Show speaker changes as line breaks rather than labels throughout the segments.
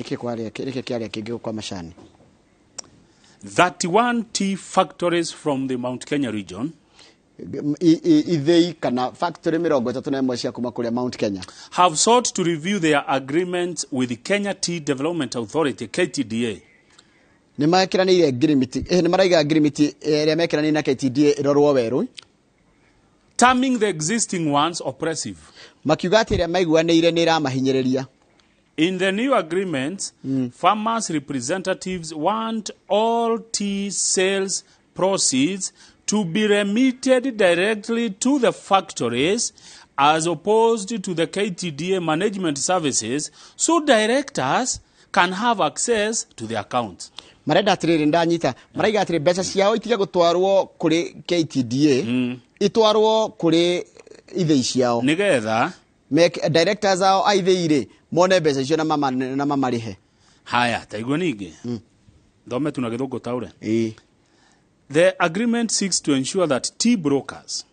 Nĩkĩ kwarĩa nĩkĩ kĩarĩa kĩngĩ kwa macani?
31 tea factories from the Mount Kenya region
Ithĩi kana factory 31 cia kuma kũrĩa Mount Kenya
have sought to review their agreements with the Kenya Tea Development Authority, KTDA.
Nĩ mekĩranĩire ngirimiti, nĩ maraiga ngirimiti ĩrĩa mekĩranĩire na KTDA ĩrorwo werũ,
terming the existing ones oppressive.
Makiuga atĩ ĩrĩa maiguanĩire nĩ ĩramahinyĩrĩria.
In the new agreements, farmers' representatives want all tea sales proceeds to be remitted directly to the factories as opposed to the KTDA management services so directors can have access to the accounts.
Marenda atĩrĩrĩ, ndanyita, maraiga atĩrĩ, mbeca ciao itige gũtwarwo kũrĩ KTDA, itwarwo kũrĩ ithĩi ciao,
Nĩgetha
directors ao a ithĩi rĩ mone mbeca icio na mamarĩhe.
Haya, taigua ningĩ thome tu na Gĩthũngũ taũre.
Ĩĩ.
The agreement seeks to ensure that tea brokers,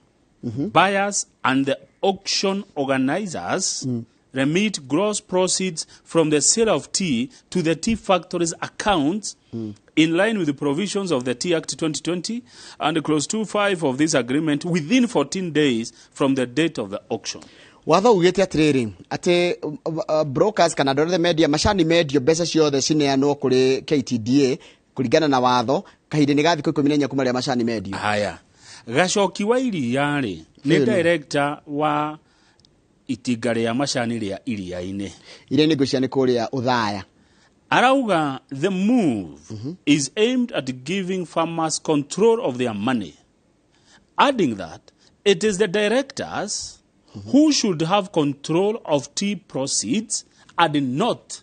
buyers, and the auction organizers remit gross proceeds from the sale of tea to the tea factories' accounts in line with the provisions of the Tea Act 2020 and clause 25 of this agreement within 14 days from the date of the auction.
Watho ugĩte atĩrĩrĩ, atĩ brokers kana andũ arĩa othe mendia macani mendio, mbeca ciothe cineanwo kũrĩ KTDA kũringana na watho kahinda-inĩ ga thikũ 14 kuma rĩrĩa macani mendio.
Haya, Gacoki wa Iria rĩ nĩ
Ĩni.
director wa itinga rĩa macani rĩa Iria-inĩ.
Iria nĩ ngwĩciria nĩ kũrĩa Ũthaya.
Arauga the move is aimed at giving farmers control of their money, adding that it is the directors who should have control of tea proceeds and not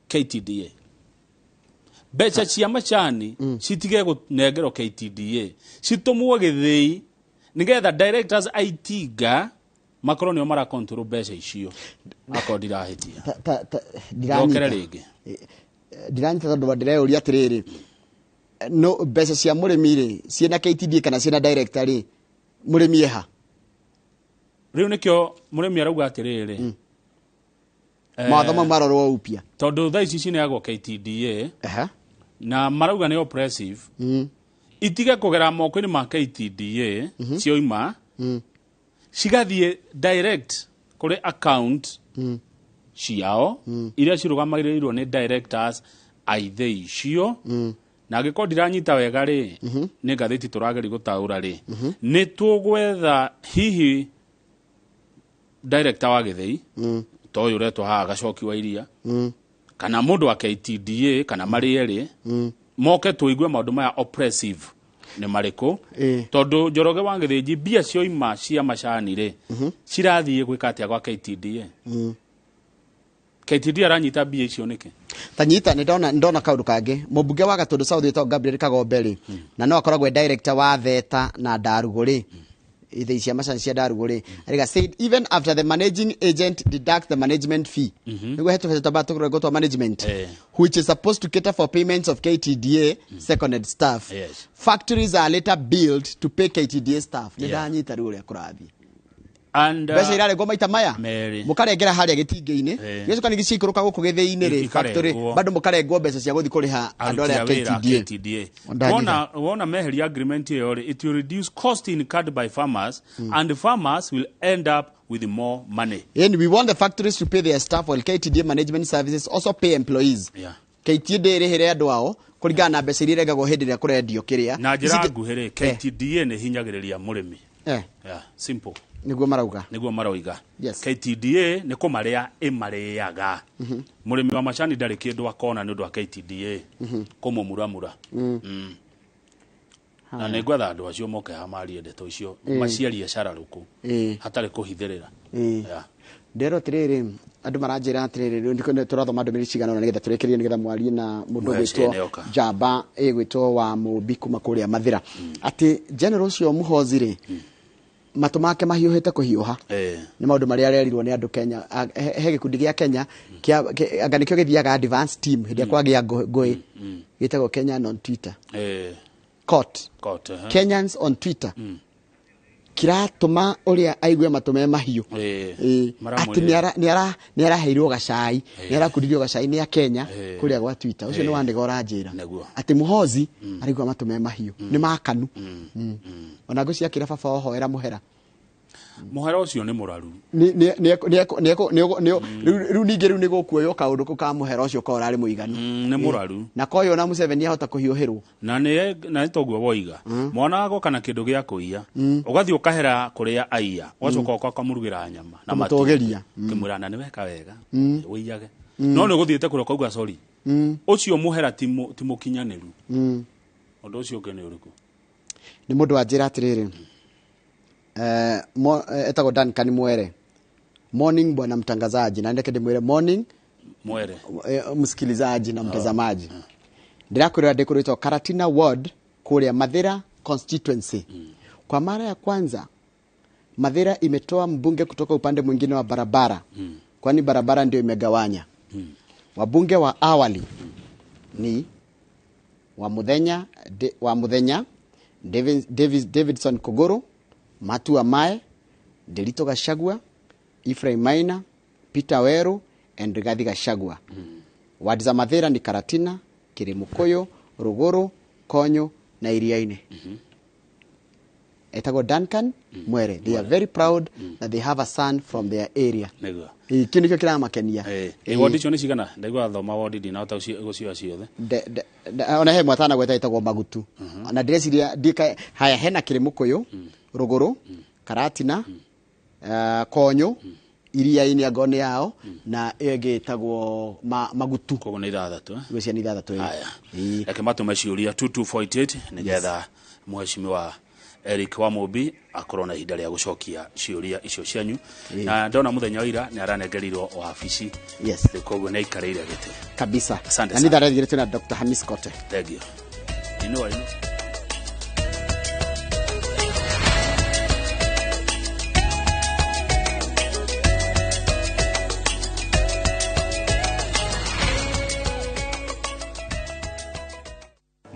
KTDA. Mbeca cia macani citige kũnengerwo KTDA, citũmwo gĩthĩi nĩgetha directors a itinga makorwo nĩo mara control mbeca icio, akorwo ndirahĩtia.
Ndiranyita.
Ndokere rĩngĩ.
Ndiranyita tondũ ndĩreyũria atĩrĩrĩ, no mbeca cia mũrĩmi rĩ ciĩna KTDA kana ciĩna director rĩ, mũrĩmi eha?
Rĩu nĩkĩo mũrĩmi arauga atĩrĩrĩ,
Mawatho mau marorwo upya.
Tondũ thaa ici cineagwo KTDA na marauga nĩ oppressive, itige kũgera moko-inĩ ma KTDA, cioima cigathiĩ direct kũrĩ account ciao iria cirũgamagĩrĩirwo nĩ directors a ithĩi icio. Na angĩkorwo ndiranyita wega rĩ, nĩ ngathĩti tũrageria gũtaũra rĩ, nĩ tũgwetha hihi director wa gĩthĩi ta ũyũ ũretwo haha Gacoki wa Iria kana mũndũ wa KTDA kana marĩ erĩ moke tũigue maũndũ maya oppressive nĩ marĩkũ, tondũ Njoroge wa Gĩthĩnji, mbia cioima cia macani rĩ, cirathiĩ gwĩka atĩa gwa KTDA? KTDA aranyita mbia icio nĩkĩ?
Ta nyita, nĩ ndona kaũndũ kangĩ. Mũmbunge wa Gatũndũ South wĩtagwo Gabriel Kagombe rĩ, na no akoragwo e director wa Theta na Ndarugũ rĩ, ithĩi cia macani cia Ndarugũ rĩ, arĩga said even after the managing agent deduct the management fee, nĩguo he tũbeca twambaga tũkũrengwo twa management, which is supposed to cater for payments of KTDA seconded staff, factories are later billed to pay KTDA staff. Nĩ ndanyita rĩu ũrĩa kũrathiĩ.
And
Mbeca irarengwo maita maya
merĩ.
Mũkarengera harĩa gĩtingĩ-inĩ, gĩcoka ningĩ ciaikũrũka gũkũ gĩthĩi-inĩ rĩ,
Ikarengwo.
factory bado mũkarengwo mbeca cia gũthiĩ kũrĩha andũ arĩa
aruti a wĩra a
KTDA.
KTDA.
Ndanyita.
Wona meheria agreement ĩyo rĩ, it will reduce cost incurred by farmers and the farmers will end up with more money.
And we want the factories to pay their staff while KTDA management services also pay employees. KTDA ĩrĩhĩre andũ ao kũringana na mbeca iria irengagwo hĩndĩ ĩrĩa kũrendio kĩrĩa.
Na njĩra
Ici
nguhĩ rĩ, KTDA nĩ hinyagĩrĩria mũrĩmi. Yeah, simple.
Nĩguo marauga.
Nĩguo maroiga. KTDA nĩ kũmarĩa ĩmarĩaga. Mũrĩmi wa macani ndarĩ kĩndũ akona nĩ ũndũ wa KTDA kũmũmuramura. Na nĩ ngwetha andũ acio moke haha marie ndeto icio, maciarie cararũkũ hatarĩ kũhithĩrĩra.
Ndĩrerwo atĩrĩrĩ, andũ maranjĩra atĩrĩrĩ, rĩu nĩkĩo tũrathoma ndũmĩrĩri cigana ũna nĩgetha tũrĩkĩrĩrie, nĩgetha mwarie na mũndũ
Mũhe
ũgwĩtwo
ciene oka.
Njamba ĩgwĩtwo wa Mũmbi kuma kũrĩa Mathĩra, atĩ general ũcio Muhozi rĩ, matũ make mahiũhĩte kũhiũha nĩ maũndũ marĩa arerirwo nĩ andũ Kenya. He gĩkundi gĩa Kenya anga nĩkĩo gĩthiaga advance team hĩndĩ ĩrĩa kwagĩa ngũĩ, gĩtagwo Kenya on Twitter. Court.
Court,
Kenyans on Twitter. Kiratũma ũrĩa aigue matũ me mahiũ. Atĩ nĩ araheirwo gacai, nĩ arakundirio gacai nĩ Akenya kũrĩa gwa Twitter. Ũcio nĩ Wanĩga ũranjĩra. Atĩ Muhozi araigua matũ me mahiũ. Nĩ makanu. Ona ngũcia kĩra baba ohoera mũhera.
Mũhera ũcio nĩ mũraru.
Rĩu ningĩ rĩu nĩ gũkuoywo kaũndũ kau ka mũhera ũcio korwo ũrarĩ mũiganu.
Nĩ mũraru.
Na koywo na Museveni ahota kũhiũhĩrwo.
Na nĩ toguo woiga. Mwana agoka na kĩndũ gĩa kũiya. Ũgathiĩ ũkahera kũrĩa aiya. Ũgacoka ũka ũkamũrugĩra nyama. Na
Kũmũtũgĩria.
Ũkĩmwĩra na nĩ weka wega. Ũiyage. No nĩ ũgũthiĩte kũrĩa ũkauga sorry. Ũcio mũhera ti mũkinyanĩru. Ũndũ ũcio ũngĩ nĩ ũrĩkũ?
Nĩ mũndũ wanjĩra atĩrĩrĩ. Etagwo Duncan Mwere. Morning bwana mtangazaji, na ndeke ndimwire morning
Mwere
msikilizaji na mtazamaji. Ndirakwira ndikuritwo Karatina Ward kuria Mathira constituency. Kwa mara ya kwanza Mathira imetoa mbunge kutoka upande mwingine wa barabara. Kwani barabara ndio imegawanya. Wabunge wa awali ni wa Muthenya Davidson Kogoro, Matua Mae, Delito Gachagua, Ephraim Maina, Peter Weru and Rigathi Gachagua. Wadi za Mathira ni Karatina, Kirimukoyo, Ruguru, Konyo na Iriaini. Etagwo Duncan Mwere. They are very proud that they have a son from their area.
Nĩguo.
Kĩu nĩkĩo kĩramakenia.
Wodi icio nĩ cigana? Ndaigua thoma wodi ndinahota gũcioya ciothe.
Ona he mwatana gweta ĩtagwo Magutu. Na ndĩreciria haya hena Kĩrĩmũkũyũ, Rũgũrũ, Karatina, Konyo, Iriaini angorwo nĩ yao, na ĩyo ĩngĩ ĩtagwo Magutu.
Koguo nĩ ithathatũ.
Ngwĩciria nĩ ithathatũ.
Haya. Reke matũme ciũria 2248 nĩgetha mheshimiwa Eric Wamũmbi akorwo na ihinda rĩa gũcokia ciũria icio cianyu. Na ndona mũthenya wa ira nĩ aranengerirwo wabici.
Yes.
Koguo nĩ aikarĩire gĩtĩ.
Kabisa.
Asante
Na
sana.
nĩ tharathirĩtwo na Dr. Hamis Kote.
Thank you. Inua inua.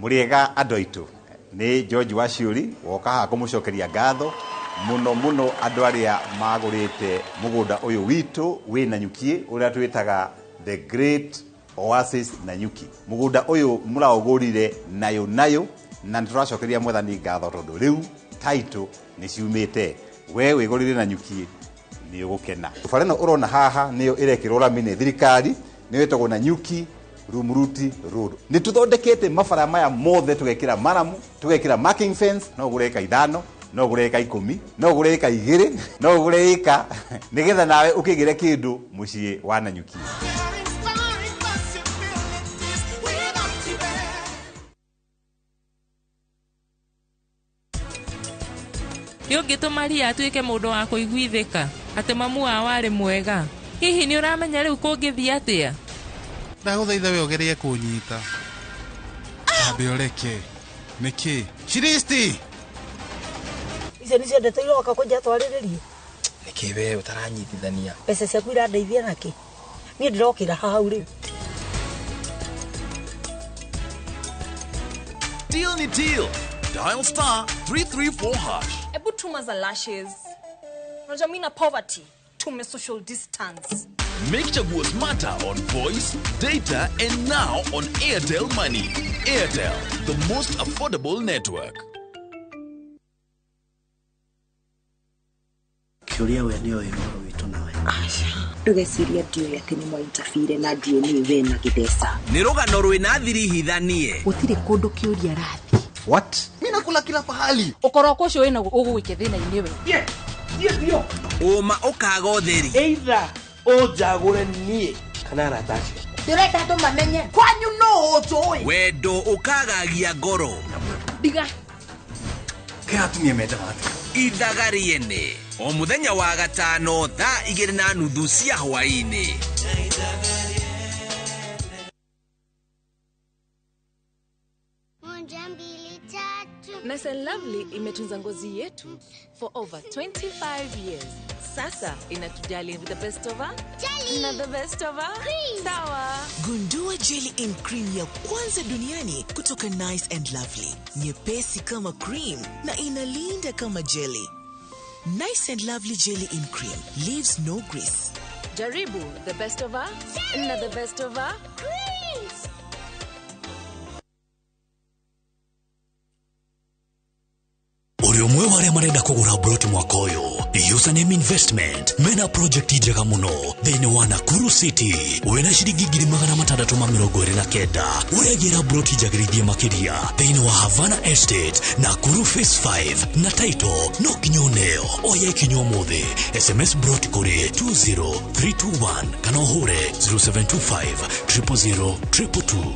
Mũrĩega andũ aitũ, nĩ George Waciũri woka haha kũmũcokeria ngatho mũno mũno andũ arĩa magũrĩte mũgũnda ũyũ witũ wĩ Nanyuki ũrĩa twĩtaga The Great Oasis Nanyuki. Mũgũnda ũyũ mũraũgũrire nayo nayo na nĩtũracokeria Mwathani ngatho tondũ rĩu title nĩ ciumĩte. We wĩgũrĩre Nanyuki nĩ ũgũkena. Bara ĩno ũrona haha nĩyo ĩrekĩrwo rami nĩ thirikari, nĩyo ĩtagwo Nanyuki Rumuruti Road. Nĩ tũthondekete mabara maya mothe, tũgekĩra maramu, tũgekĩra marking fence, no ũgũre ĩka 5, no ũgũre ĩka 10, no ũgũre ĩka 2, no ũgũre ĩka nĩgetha nawe ũkĩgĩre kĩndũ mũciĩ wa Nanyuki.
Nĩ ũngĩtũma Ria atuĩke mũndũ wa kũiguithĩka atĩ mamu wao arĩ mwega. Hihi nĩ ũramenya rĩu kũngĩthiĩ atĩa?
Ndagũthaitha we ũgerie kũnyita. Ambe ũreke. Nĩkĩ? Shiristi!
Icio nĩcio ndeto iroka kũnja twarĩrĩrie.
Nĩkĩ we ũtaranyitithania?
Mbeca ciaku irandeithia nakĩ? Niĩ ndĩrokĩra haha rĩu.
Deal ni deal. Dial star 334 hash.
Ebu tuma za lashes. Unajua mimi na poverty. Tume social distance.
Make Chaguo smarter on voice, data, and now on Airtel Money. Airtel, the most affordable network.
Kĩũria we nĩoĩ ũhoro witũ nawe.
Aca. Ndũgecirie ndiũĩ atĩ nĩ mwaintabire na DNA we na Gĩtheca.
Nĩ rũgano rwĩna thiri hithanie.
Gũtirĩ kũndũ kĩũria arathiĩ.
What?
Mimi nakula kila pahali.
Ũkoroko ũcio wĩna ũgũgũikia thĩna-inĩ we.
Thiĩ. Ũma ũkaga ũtheri.
Either ũnjagũre niĩ kana arata acio.
Ndĩrenda andũ mamenye kwanyu no ũnjũĩ.
Wendo ũkagagia ngoro.
Ndiga.
Kĩ atumia mendaga atĩa?
Ithaga rĩene o mũthenya wa gatano thaa 2:30 cia hwaĩ-inĩ.
Nice and Lovely imetunza ngozi yetu for over 25 years. Sasa inatujali with the best of her
jelly
na the best of her
cream.
Sawa.
Gundua jelly in cream ya kwanza duniani kutoka Nice and Lovely. Nyepesi kama cream na inalinda kama jelly. Nice and Lovely Jelly in Cream leaves no grease.
Jaribu the best of her na the best of her creams.
Uri umwe wa aria marenda kugura broti mwaka uyu, Username Investment mena project njega muno thiini wa Nakuru City wina ciringi 629 uregira broti njagirithie makiria thiini wa Havana Estate, Nakuru Phase 5 na title no kinya uneo. Oya ikinya umuthi, SMS broti kuri 20321 kana uhure 0725 000 222.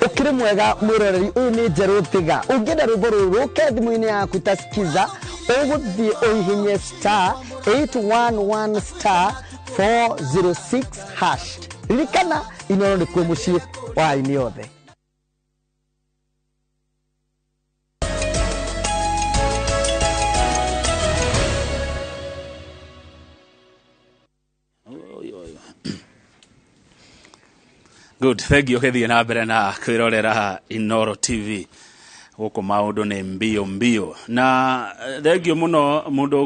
Ukiri mwega mwiroreri uyu ni Njerũ Tiga. Ũngĩenda rwĩmbo rũrũ rũke thimũ-inĩ yaku ta skiza, ũgũthiĩ ũhihinye star 811 star 406 hash. Ririkana Inooro nĩkuo mũciĩ wa aini othe.
Good, thank you ũgĩthiĩ na mbere na kwĩrorera Inooro TV. Gũkũ maũndũ nĩ mbio mbio. Na thank you mũno mũndũ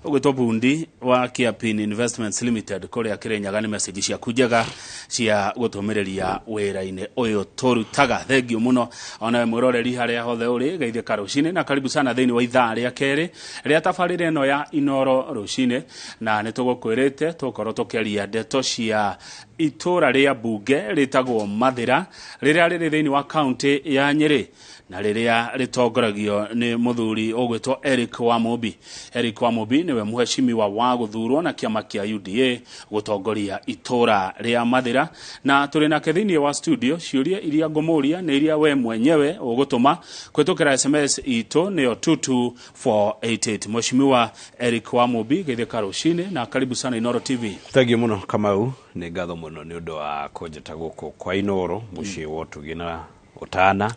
ũgwĩtwo Bundi wa Kiapin Investments Limited kũrĩa Kĩrĩnyaga nĩ message ciaku njega cia gũtũmĩrĩria wĩra-inĩ ũyũ tũrutaga. Thank you mũno onawe mwĩroreri harĩa hothe ũrĩ, geithĩka rũcinĩ na karibu sana thĩinĩ wa ithaa rĩa kerĩ rĩa tabarĩra ĩno ya Inooro rũcinĩ. Na nĩ tũgũkwĩrĩte tũgũkorwo tũkĩaria ndeto cia itũra rĩa mbunge rĩtagwo Mathĩra rĩrĩa rĩrĩ thĩinĩ wa kaunti ya Nyĩrĩ na rĩrĩa rĩtongoragio nĩ mũthuri ũgwĩtwo Eric Wamũmbi. Eric Wamũmbi nĩwe mũheshimiwa wa gũthurwo na kĩama kĩa UDA gũtongoria itũra rĩa Mathĩra, na tũrĩ nake thĩinĩ wa studio. Ciũria iria ngũmũria nĩ iria we mwenyewe ũgũtũma kũhĩtũkĩra SMS itũ nĩyo 22488. Mheshimiwa Eric Wamũmbi, geithĩka rũcinĩ na karibu sana Inooro TV.
Thank you mũno Kamau, nĩ ngatho mũno nĩ ũndũ wa kũnjĩta gũkũ kwa Inooro mũciĩ wa ũtugi na ũtana.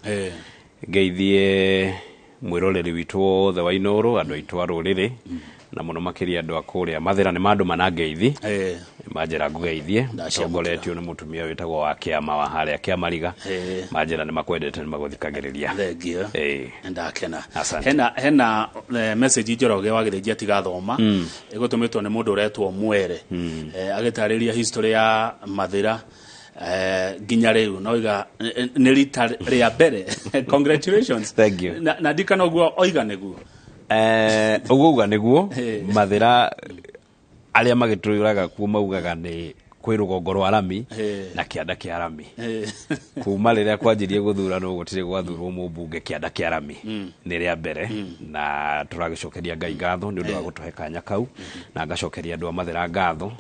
Ngeithie mwĩroreri witũ wothe wa Inooro, andũ aitũ a rũrĩrĩ na mũno makĩria andũ a kũrĩa Mathĩra nĩ mandũma na ngeithi, manjĩra ngũgeithie. Tongoretio nĩ mũtumia wĩtagwo wa kĩama wa harĩa Kĩamariga, manjĩra nĩ makwendete nĩ magũthikagĩrĩria.
Thank you. Ndakena. Hena message Njoroge wa Gĩthĩnji tigathoma ĩgũtũmĩtwo nĩ mũndũ ũretwo Mwere, agĩtarĩria history ya Mathĩra nginya rĩu noiga nĩ rita rĩa mbere. Congratulations.
Thank you.
Na ndikana ũguo oiga nĩguo
ũguo uga nĩguo Mathĩra arĩa magĩtũraga kuo maugaga nĩ kwĩ rũgongo rwa rami na kĩanda kĩa rami. Kuma rĩrĩa kwanjirie gũthurano gũtirĩ gwathurwo mũmbunge kĩanda kĩa rami nĩ rĩa mbere, na tũragĩcokeria Ngai ngatho nĩ ũndũ wa gũtũhe kanya kau, na ngacokeria andũ a Mathĩra ngatho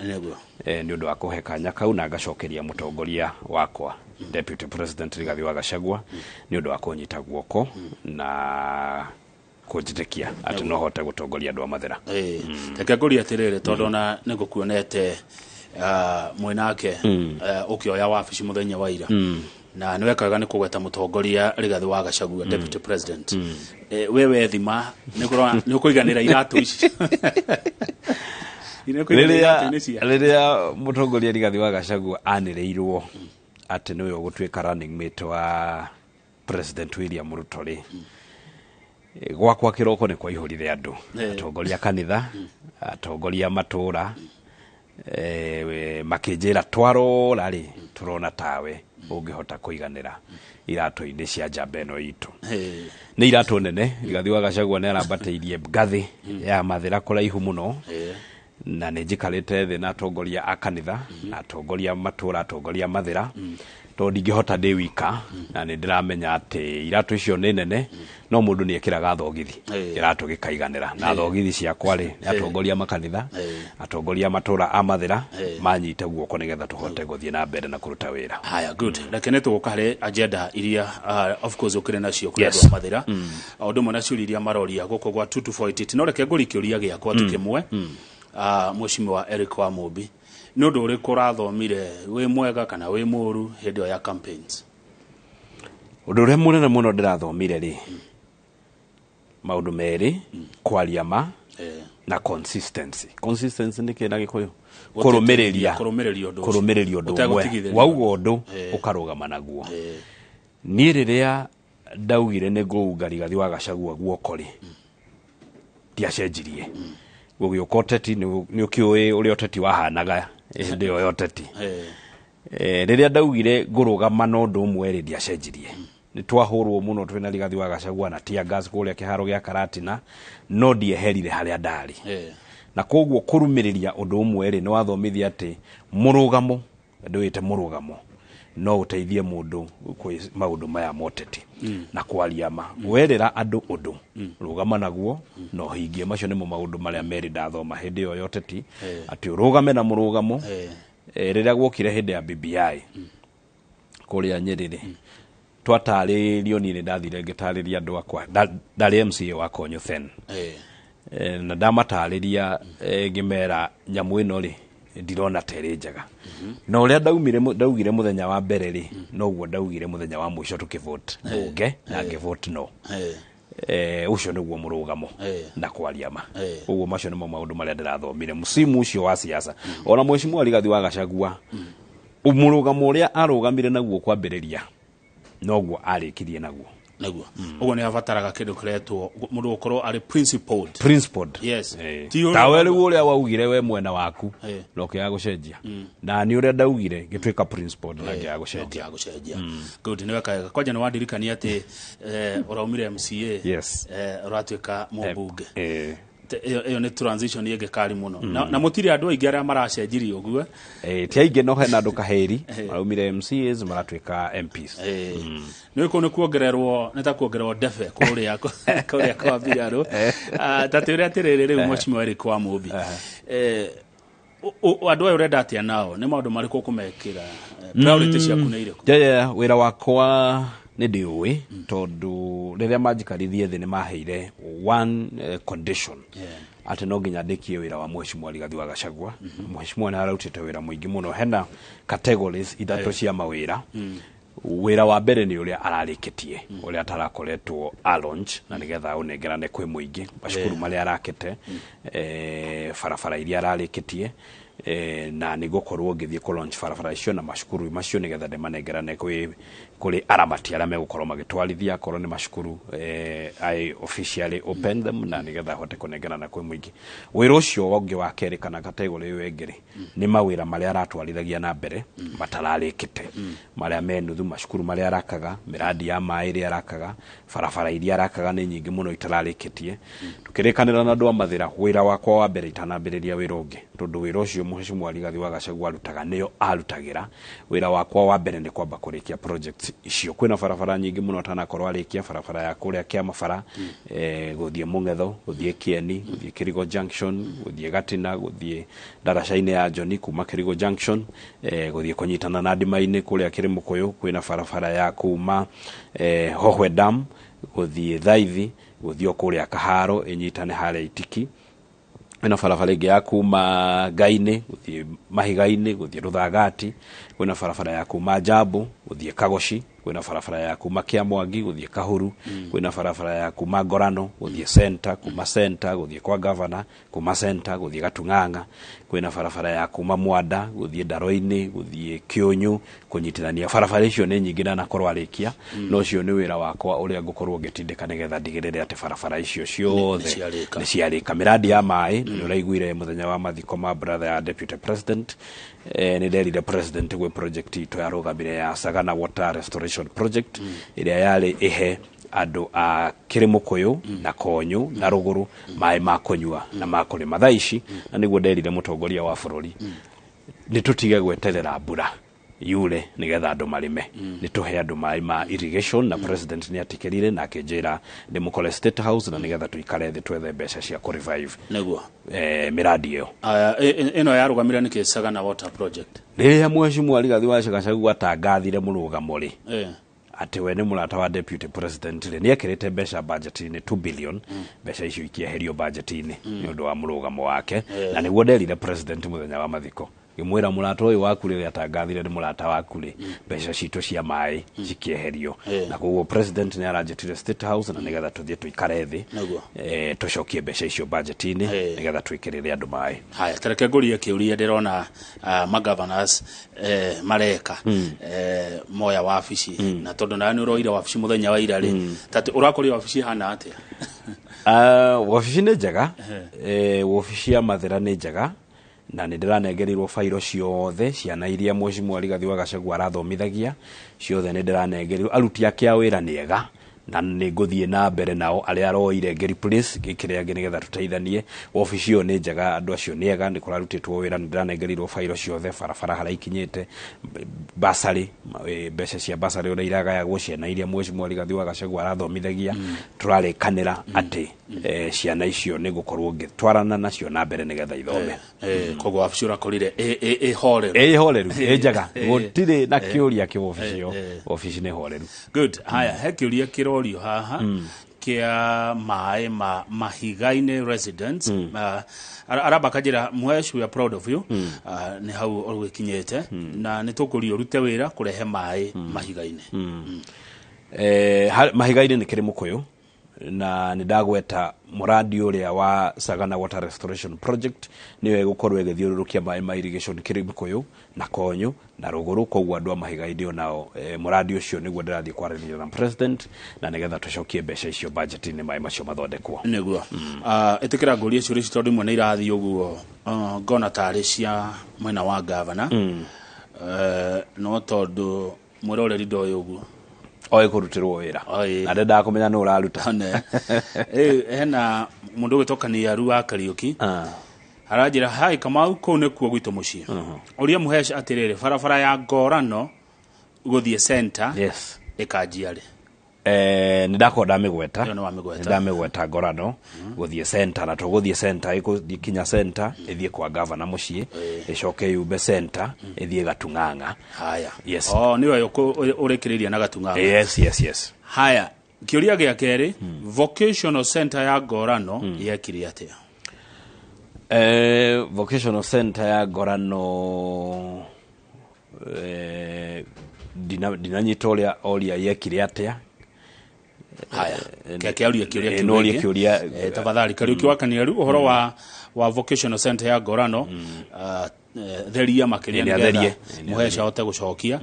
nĩ ũndũ wa kũhe kanya kau, na ngacokeria mũtongoria wakwa Deputy President Rigathi wa Gachagua nĩ ũndũ wa kũnyita guoko na kũnjĩtĩkia atĩ no hote gũtongoria andũ a Mathĩra.
Reke ngũrie atĩrĩrĩ, tondũ ona nĩ ngũkuonete mwĩnake ũkĩoya wabici mũthenya wa ira, na nĩ wekaga nĩ kũgweta mũtongoria Rigathi wa Gachagua Deputy President. We wethima nĩ ũkũiganĩra iratũ ici?
Rĩrĩa mũtongoria Rigathi wa Gachagua anĩrĩirwo atĩ nĩwe ũgũtuĩka running mate wa President William Ruto rĩ, gwakwa kĩroko nĩ kwaihũrire andũ, atongoria kanitha, atongoria matũra, makĩnjĩra twarora rĩ tũrona tawe ũngĩhota kũiganĩra iratũ-inĩ cia njamba ĩno itũ. Nĩ iratũ nene. Rigathi wa Gachagua nĩ arambatĩirie ngathĩ ya Mathĩra kũraihu mũno, na nĩ njikarĩte thĩ na atongoria a kanitha na atongoria matũra, atongoria Mathĩra, tondũ ndingĩhota ndĩ wika, na nĩ ndĩramenya atĩ iratũ icio nĩ nene, no mũndũ nĩ ekĩraga thogithi iratũ gĩkaiganĩra. Na thogithi ciakwa rĩ nĩ atongoria makanitha, atongoria matũra a Mathĩra manyite guoko nĩgetha tũhote gũthiĩ na mbere na kũruta wĩra.
Haya, good. Reke nĩ tũgũka harĩ agenda iria of course ũkĩrĩ nacio kũrĩ andũ a Mathĩra, o ũndũ ũmwe na ciũria iria maroria gũkũ gwa 22488. No reke ngũrie kĩũria gĩakwa tu kĩmwe, Mheshimiwa Eric Wamũmbi, nĩ ũndũ ũrĩkũ ũrathomire wĩ mwega kana wĩ mũũru hĩndĩ ĩyo ya campaigns?
Ũndũ ũrĩa mũnene mũno ndĩrathomire rĩ, maũndũ merĩ, kwaria ma na consistency. Consistency nĩ kĩ na Gĩkũyũ? Kũrũmĩrĩria.
Kũrũmĩrĩria ũndũ ũcio.
Kũrũmĩrĩria ũndũ ũmwe.
Ũtegũtigithĩria.
Wauga ũndũ ũkarũgama naguo. Niĩ rĩrĩa ndaugire nĩ ngũunga Rigathi wa Gachagua guoko rĩ, ndiacenjirie. Gũgĩũka ũteti, nĩ ũkĩũĩ ũrĩa ũteti wahanaga hĩndĩ ĩyo ya ũteti. Rĩrĩa ndaugire ngũrũgama na ũndũ ũmwe rĩ, ndiacenjirie. Nĩ twahũrwo mũno twĩna Rigathi wa Gachagua na tear gas kũrĩa kĩharo gĩa Karatina, no ndieherire harĩa ndarĩ. Na koguo kũrũmĩrĩria ũndũ ũmwe rĩ, nĩ wathomithia atĩ mũrũgamo, ndũĩte mũrũgamo, no ũteithie mũndũ kwĩ maũndũ maya ma ũteti. Na kwaria ma. Werĩra andũ ũndũ, rũgama naguo, na ũhingie. Macio nĩmo maũndũ marĩa merĩ ndathoma hĩndĩ ĩyo ya ũteti, atĩ ũrũgame na mũrũgamo. Rĩrĩa guokire hĩndĩ ya BBI kũrĩa Nyĩrĩ rĩ, twatarĩrio, niĩ nĩ ndathire ngĩtarĩria andũ akwa. Ndarĩ MCA wa Konyo then. Na ndamatarĩria, ngĩmera nyamũ ĩno rĩ, ndirona ta ĩrĩ njega. Na ũrĩa ndaugire mũthenya wa mbere rĩ, noguo ndaugire mũthenya wa mũico tũkĩvote bunge, na ngĩvote no. Ũcio nĩguo mũrũgamo na kwaria ma. Ũguo macio nĩmo maũndũ marĩa ndĩrathomire mũcimu ũcio wa siasa. Ona Mheshimiwa Rigathi wa Gachagua, mũrũgamo ũrĩa arũgamire naguo kwambĩrĩria, noguo arĩkirie naguo.
Naguo. Ũguo nĩ abataraga kĩndũ kĩretwo mũndũ gũkorwo arĩ principled.
Principled.
Yes. Ti ũrĩa
Tawe rĩu ũrĩa waugire we mwena waku, na ũkĩaga gũcenjia. Na nĩ ũrĩa ndaugire ngĩtuĩka principled na ngĩaga gũcenjia.
Ngĩaga gũcenjia. Good, nĩ weka wega. Kwanja nĩ wandirikania atĩ ũraumire MCA, ũratuĩka mũmbunge. Ĩyo nĩ transition ĩngĩ kari mũno. Na mũtirĩ andũ aingĩ arĩa maracenjirie ũguo.
Ti aingĩ, no hena andũ kahĩri maraumire MCAs maratuĩka MPs.
Nĩ kũu nĩ kuongererwo, nĩ ta kuongererwo ndebe kũrĩa kwa mbirarũ. Ta twĩre atĩrĩrĩ rĩu, Mheshimiwa Eric wa Mũmbi, andũ aya ũrenda atĩa nao? Nĩ maũndũ marĩkũ ũkũmekĩra? Priority ciaku nĩ irĩkũ?
Yeah, wĩra wakwa nĩ ndĩũĩ, tondũ rĩrĩa manjikarithie thĩ nĩ maheire one condition, atĩ no nginya ndĩkie wĩra wa Mheshimiwa Rigathi wa Gachagua. Mheshimiwa nĩ ararutĩte wĩra mũingĩ mũno. Hena categories ithatũ cia mawĩra. Wĩra wa mbere nĩ ũrĩa ararĩkĩtie, ũrĩa atarakoretwo a launch, na nĩgetha ũnengerane kwĩ mũingĩ, macukuru marĩa arakĩte, barabara iria ararĩkĩtie, na nĩ ngũkorwo ngĩthiĩ kũ launch barabara icio na macukuru macio, nĩgetha ndĩmanengerane kwĩ kũrĩ aramati arĩa megũkorwo magĩtwarithia. Akorwo nĩ macukuru, I officially open them, na nĩgetha hote kũnengerana kwĩ mũingĩ. Wĩra ũcio ũngĩ wa kerĩ, kana category ĩyo ĩngĩ rĩ, nĩ mawĩra marĩa aratwarithagia na mbere matararĩkĩte, marĩa me nuthu, macukuru marĩa arakaga, mĩradi ya maĩ ĩrĩa arakaga, barabara iria arakaga nĩ nyingĩ mũno itararĩkĩtie. Tukĩrĩkanĩra na andũ a Mathĩra, wĩra wakwa wa mbere itanambĩrĩria wĩra ũngĩ, tondũ wĩra ũcio Mheshimiwa Rigathi wa Gachagua arutaga nĩo arutagĩra, wĩra wakwa wa mbere nĩ kwamba kũrĩkia project icio. Kwĩna barabara nyingĩ mũno atanakorwo arĩkia, barabara ya kũrĩa Kĩamabara, gũthiĩ Mũng'etho, gũthiĩ Kĩeni, gũthiĩ Kĩrigo Junction, gũthiĩ Gatina, gũthiĩ ndaraca-inĩ ya Njoni kuma Kĩrigo Junction, gũthiĩ kũnyitana na Ndima-inĩ kũrĩa Kĩrĩmũkũyũ. Kwĩna barabara ya kuma Hohwe Dam gũthiĩ Thaithi, gũthiĩ o kũrĩa Kaharo ĩnyitane harĩa Itiki. Kwĩna barabara ĩngĩ ya kuma Ngai-inĩ gũthiĩ Mahiga-inĩ, gũthiĩ Rũthagati. Kwĩna barabara ya kuma Njambu gũthiĩ Kagoci. Kwĩna barabara ya kuma Kĩamwangi gũthiĩ Kahuru. Kwĩna barabara ya kuma Ngorano gũthiĩ Center, kuma Center gũthiĩ kwa Gavana, kuma Center gũthiĩ Gatung'ang'a. Kwĩna barabara ya kuma Mwanda gũthiĩ Ndaro-inĩ, gũthiĩ Kĩũnyũ, kũnyitithania. Barabara icio nĩ nyingĩ ndanakorwo arĩkia. No ũcio nĩ wĩra wakwa ũrĩa ngũkorwo ngĩtindĩka, nĩgetha ndigĩrĩre atĩ barabara icio ciothe
nĩ ciarĩka.
Nĩ ciarĩka. Mĩradi ya maĩ, nĩ ũraiguire mũthenya wa mathiko ma brother ya deputy president, nĩ nderire president gwĩ project itũ yarũgamire ya Sagana Water Restoration Project, ĩrĩa yarĩ ĩhe andũ a Kĩrĩmũkũyũ na Konyũ na Rũgũrũ maĩ ma kũnyua na ma kũrĩma thaa ici. Na nĩguo nderire mũtongoria wa bũrũri nĩ tũtige gweterera mbura yure nigetha andũ marĩme, nĩ tũhe andũ maĩ ma irrigation. Na president nĩ atikĩrire na akĩnjĩra ndĩmũkore State House, na nĩgetha tũikare thĩ twethe mbeca cia kũ revive
Nĩguo
mĩradi ĩyo.
Aya, ĩno yarũgamire nĩkĩ, Sagana Water Project?
Rĩrĩa Mheshimiwa Rigathi wa Gachagua atangathire mũrũgamo rĩ, atĩ we nĩ mũrata wa deputy president rĩ, nĩ ekĩrĩte mbeca budget-inĩ 2 billion. Mbeca icio ikĩeherio budget-inĩ nĩ ũndũ wa mũrũgamo wake. Na nĩguo nderire president mũthenya wa mathiko Ngĩmwĩra mũrata ũyũ waku rĩrĩa atangathire nĩ mũrata waku rĩ, mbeca citũ cia maĩ cikĩeherio. Na koguo president nĩ aranjĩtire State House na nĩgetha tũthiĩ tũikare thĩ, tũcokie mbeca icio budget-inĩ nĩgetha twĩkĩrĩre andũ maĩ.
Haya, tareke ngũrie kĩũria ndĩrona magovernors mareka moya wabici, na tondũ nawe nĩ ũroire wabici mũthenya wa ira rĩ, tatĩ ũrakorire wabici ĩhana atĩa?
Wabici nĩ njega. Wabici ya Mathĩra nĩ njega na nĩ ndĩranengerirwo bairo ciothe, ciana iria Mheshimiwa Rigathi wa Gachagua arathomithagia ciothe nĩ ndĩranengerirwo. Aruti ake a wĩra nĩ ega na nĩ ngũthiĩ na mbere nao arĩa aroire ngĩ replace ngĩkĩre angĩ nĩgetha tũteithanie. Wabici ĩyo nĩ njega, andũ acio nĩ ega, nĩ kũrarutĩtwo wĩra, nĩ ndĩranengerirwo bairo ciothe, barabara harĩa ikinyĩte, basarĩ, mbeca cia basarĩ ũrĩa iragayagwo, ciana iria Mheshimiwa Rigathi wa Gachagua arathomithagia, tũrarĩkanĩra atĩ ciana icio nĩ ngũkorwo ngĩtwarana nacio na mbere nĩgetha ithome.
Koguo wabici ũrakorire ĩ horeru?
Ĩ horeru, ĩ njega, gũtirĩ na kĩũria kĩ wabici ĩyo, wabici nĩ horeru.
Good. Haya, he kĩũria kĩrorio haha kĩa maĩ ma Mahiga-inĩ residents. Aramba kanjĩra, "Mhesh, we are proud of you." Nĩ hau ũgĩkinyĩte na nĩ tũkũria ũrute wĩra kũrehe maĩ Mahiga-inĩ.
Mahiga-inĩ nĩ kĩrĩ mũkũyũ na nĩ ndagweta mũrandi ũrĩa wa Sagana Water Restoration Project nĩyo ĩgũkorwo ĩgĩthiũrũrũkia maĩ ma irrigation kĩrĩ mũkũyũ na Konyo na Rũgũrũ. Koguo andũ a Mahiga-inĩ onao, mũrandi ũcio nĩguo ndĩrathiĩ kwaranĩria na president na nĩgetha tũcokie mbeca icio budget-inĩ, maĩ macio mathondekwo.
Nĩguo. Ĩtĩkĩra ngũrie ciũria ici tondũ imwe nĩ irathiĩ ũguo, ngona tarĩ cia mwena wa gavana. No tondũ mwĩroreri ndoĩ ũguo.
Oĩ kũrutĩrwo wĩra na ndendaga kũmenya nũ ũraruta.
One. Hena mũndũ ũgwĩtwo Kaniaru wa Kariũki aranjĩra, "Hai Kamau, kũu nĩkuo gwitũ mũciĩ. Ũria Mũhesh atĩrĩrĩ, barabara ya Ngorano gũthiĩ center ĩkanjia rĩ?"
Nĩ ndakorwo ndamĩgweta.
Ĩyo nĩ wamĩgweta.
Nĩ ndamĩgweta, Ngorano gũthiĩ center, na tũgũthiĩ center, ĩgũthiĩ kinya center, ĩthiĩ kwa gavana mũciĩ, ĩcoke yumbe center ĩthiĩ Gatung'ang'a.
Haya.
Yes.
Oh, nĩwe ũrĩkĩrĩria na Gatung'ang'a.
Yes.
Haya, kĩũria gĩa kerĩ, vocational center ya Ngorano yekire atĩa?
Vocational center ya Ngorano, ndinanyita ũrĩa oria yekire atĩa.
Haya, keke aurie kĩũria kĩu
no ũrie
rĩngĩ.
Kĩũria.
Tafadhali Kariũki wa Kaniaru, ũhoro wa vocational center ya Ngorano, theria makĩria
Nĩ
nĩgetha
atherie.
Mũhesha ahote gũcokia.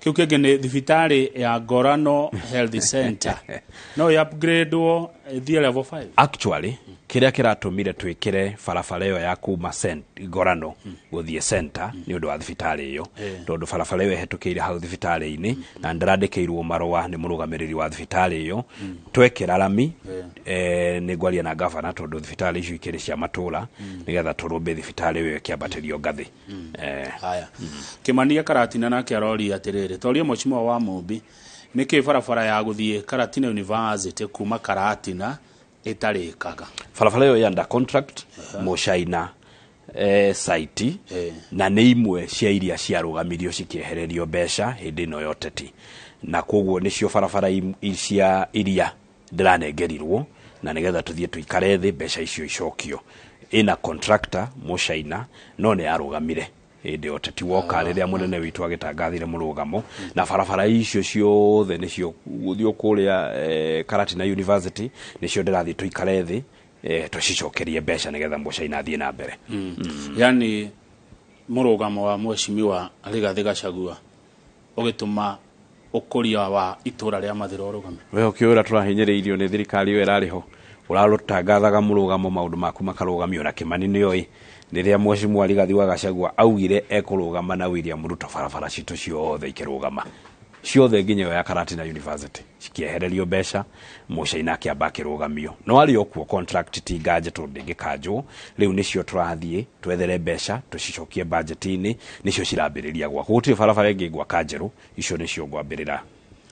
Kĩu kĩngĩ nĩ thibitarĩ ya Ngorano Health Center no ĩ upgradewo ĩthiĩ level 5?
Actually, kĩrĩa kĩratũmire twĩkĩre barabara ĩyo ya kuma Ngorano gũthiĩ center nĩ ũndũ wa thibitarĩ ĩyo, tondũ barabara ĩyo ĩhetũkĩire hau thibitarĩ-inĩ, na ndĩrandĩkĩirwo marũa nĩ mũrũgamĩrĩri wa thibitarĩ ĩyo. Twekĩra rami, nĩ ngwaria na gavana, tondũ thibitarĩ icio ikĩrĩ cia matũra, nĩgetha tũrũmbe thibitarĩ ĩyo ĩkĩambatĩrio ngathĩ.
Haya, Kĩmania Karatina nake aroria atĩrĩrĩ, toria mheshimiwa wa Mumbi nĩkĩ barabara ya gũthiĩ Karatina University kuma Karatina ĩtarĩkaga.
Barabara ĩyo ya under contract Mũcaina, site, na nĩ imwe cia iria ciarũgamirio cikĩehererio mbeca hĩndĩ ĩno ya ũteti, na koguo nĩcio barabara cia iria ndĩranengerirwo na nĩgetha tũthiĩ tũikare thĩ mbeca icio icokio. Ĩna contractor Mũcaina, no nĩ yarũgamire hĩndĩ ya ũteti woka, rĩrĩa mũnene witũ agĩtangathire mũrũgamo. Na barabara icio ciothe nĩcio gũthiĩ kũrĩa Karatina University, nĩcio ndĩrathiĩ tũikare thĩ, tũcicokerie mbeca nĩgetha Mũcaina athiĩ na mbere.
Yani mũrũgamo wa mheshimiwa Rigathĩ Gachagua ũgĩtũma ũkũria wa itũra rĩa Mathĩra ũrũgame.
We ũkĩũra tũrahinyĩrĩirio nĩ thirikari ĩyo ĩrarĩ ho, ũratangathaga mũrũgamo, maũndũ maku makarũgamio. Na Kĩmani nĩoĩ rĩrĩa mheshimiwa Rigathi wa Gachagua augire ekũrũgama na William Ruto, barabara citũ ciothe ikĩrũgama ciothe, nginya ĩyo ya Karatina University cikĩehererio mbeca, Mũcaina akĩamba akĩrũgamio, no arĩ o kuo contract ti nganje tondũ ndĩngĩkanjwo. Rĩu nĩcio tũrathiĩ twethere mbeca tũcicokie budget-inĩ, nĩcio cirambĩrĩria gwakwo. Gũtirĩ barabara ĩngĩ ngwaka njerũ, icio nĩcio ngwambĩrĩra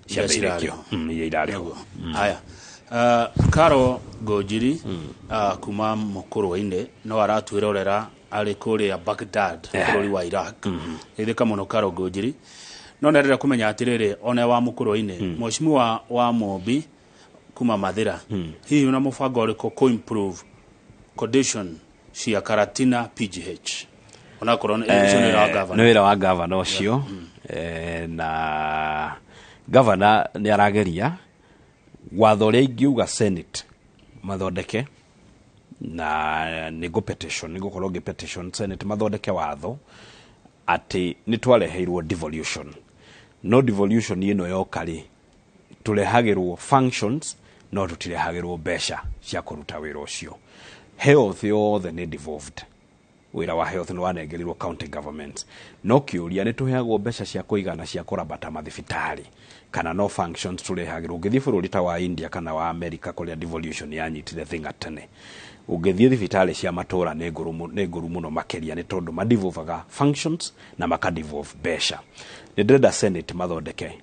ciambĩrĩrio.
Cirarĩ.
Iria irarĩ ho.
Haya, Karo Ngũnjiri, kuma Mũkũrwe-inĩ, no aratwĩrorera arĩ kũrĩa Baghdad, bũrũri wa Iraq. Geithĩka mũno Karo Ngũnjiri. No nĩarenda kũmenya atĩrĩrĩ, one wa Mũkũrwe-inĩ, mheshimiwa wa Mumbi kuma Mathĩra, hihi una mũbango ũrĩkũ kũ improve condition cia Karatina PGH? Onakorwo ũcio nĩ wĩra wa gavana.
Nĩ wĩra wa gavana ũcio. Na gavana nĩ arageria watho ũrĩa ingiuga Senate mathondeke, na nĩngũ petition, nĩngũkorwo ngĩ petition Senate mathondeke watho atĩ nĩ twareheirwo devolution, no devolution ĩno yoka rĩ, tũrehagĩrwo functions no tũtirehagĩrwo mbeca cia kũruta wĩra ũcio. Health yothe nĩ devolved, wĩra wa health nĩ wanengerirwo county governments, no kĩũria nĩ tũheagwo mbeca cia kũigana cia kũrabata mathibitarĩ kana no functions tũrehagĩrwo? Ũngĩthiĩ bũrũri ta wa India kana wa America kũrĩa devolution yanyitire thing'a tene, ũngĩthiĩ thibitarĩ cia matũra nĩ ngũru mũno makĩria, nĩ tondũ madevolvaga functions na makadevolve mbeca. Nĩ ndĩrenda Senate mathondeke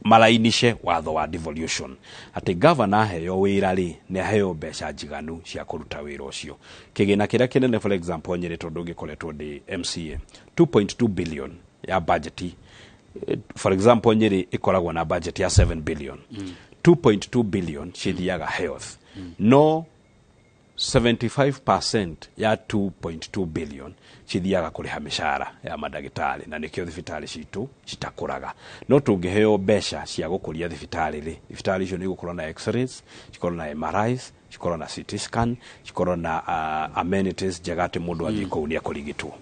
marainishe watho wa devolution atĩ gavana aheo wĩra rĩ, nĩ aheo mbeca njiganu cia kũruta wĩra ũcio. Kĩgĩna kĩrĩa kĩnene, for example Nyĩrĩ, tondũ ngĩkoretwo ndĩ MCA, 2.2 billion ya budget, for example Nyĩrĩ ĩkoragwo na budget ya 7 billion, 2.2 billion cithiaga health, no 75% ya 2.2 billion cithiaga kũrĩha mĩcara ya mandagĩtarĩ, na nĩkĩo thibitarĩ citũ citakũraga. No tũngĩheo mbeca cia gũkũria thibitarĩ rĩ, thibitarĩ icio nĩ igũkorwo na x-rays, cikorwo na MRIs, cikorwo na CT scan, cikorwo na amenities njega atĩ mũndũ athiĩ kũu nĩ ekũrigitwo.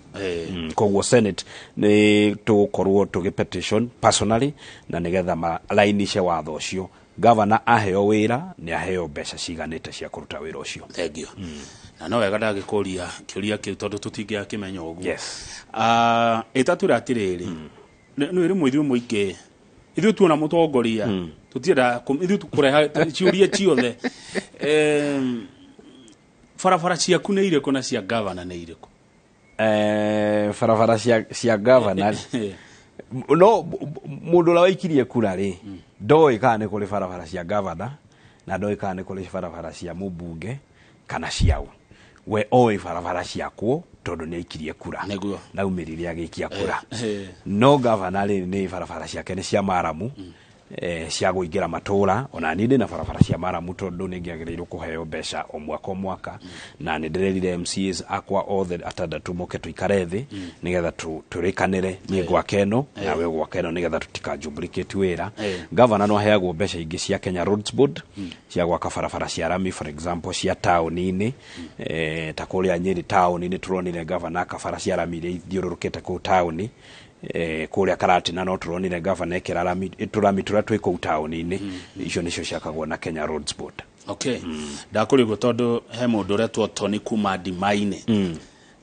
Koguo Senate nĩ tũgũkorwo tũgĩ petition personally na nĩgetha marainishe watho ũcio, gavana aheo wĩra nĩ aheo mbeca ciganĩte cia kũruta wĩra ũcio.
Thank you. Na no wega ndagĩkũria kĩũria kĩu tondũ tũtingĩakĩmenya ũguo. Ĩtatũ atĩrĩrĩ, nĩ rĩmwe ithuĩ mũingĩ ithuĩ tuona mũtongoria tũtienda ithuĩ tũkũreha ciũria ciothe. Barabara ciaku nĩ irĩkũ na cia gavana nĩ irĩkũ?
Barabara cia gavana, no mũndũ ũrĩa waikirie kura rĩ, ndoĩ kana nĩ kũrĩ barabara cia gavana na ndoĩ kana nĩ kũrĩ barabara cia mũmbunge kana ciao. We oĩ barabara ciakwo tondũ nĩ aikirie kura naumĩrire agĩikia kura. No gavana rĩ, nĩ barabara ciake nĩ cia maramu, cia kũingĩra matũra. Ona niĩ ndĩna barabara cia maramu tondũ nĩ ngĩagĩrĩirwo kũheo mbeca o mwaka o mwaka, na nĩ ndĩrerire MCAs akwa othe atandatũ moke tũikare thĩ nĩgetha tũrĩkanĩre niĩ gwaka ĩno nawe gwaka ĩno nĩgetha tũtika-duplicate wĩra. Gavana no aheagwo mbeca ingĩ cia Kenya Roads Board cia gwaka barabara cia rami, for example cia taũni-inĩ, ta kũrĩa Nyĩrĩ taũni-inĩ tũronire gavana aka bara cia rami iria ithiũrũrũkĩte kũu taũni. Kũrĩa Karatina no tũronire gavana ekĩra rami, tũrami tũrĩa twĩ kũu taũni-inĩ. Icio nĩcio ciakagwo na Kenya Roads Board.
Okay, ndakũrigwo tondũ he mũndũ ũretwo Tony kuma Ndimainĩ,